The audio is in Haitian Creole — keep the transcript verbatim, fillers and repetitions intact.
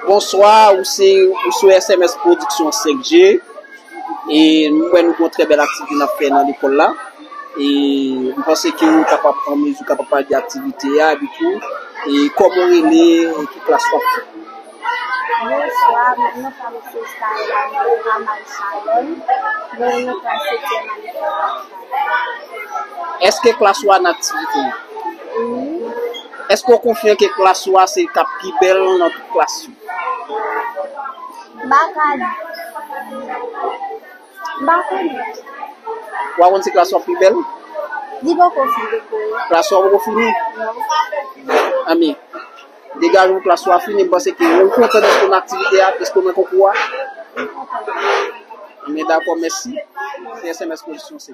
Bonswa, ou se, ou sou S M S Production senk G. E m wè nou gen yon trè bèl aktivite n ap fè nan lekòl la. E m panse ke ou kapab, an mezi, ou kapab pale de aktivite a, epi tou, e kòman ou rele, e ki klas w ap fè? Bonswa, non pa m se Skyla Ramal Sharon. Mwen nan klas setyèm ane fondamental. Èske klas ou a nan aktivite? Wi. Èske w konfyan ke klas ou a se k ap pi bèl nan tout klas yo? M pa ka di. M pa konnen. W a konn si klas ou a pi bèl? Li poko fini. Klas ou a poko fini? Non. Anben, degaje w, klas ou a fini, m panse ke ou kontan dèske w nan aktivite a, dèske w nan konkou a? Anben, dakò, mèsi. Se S M S Production, se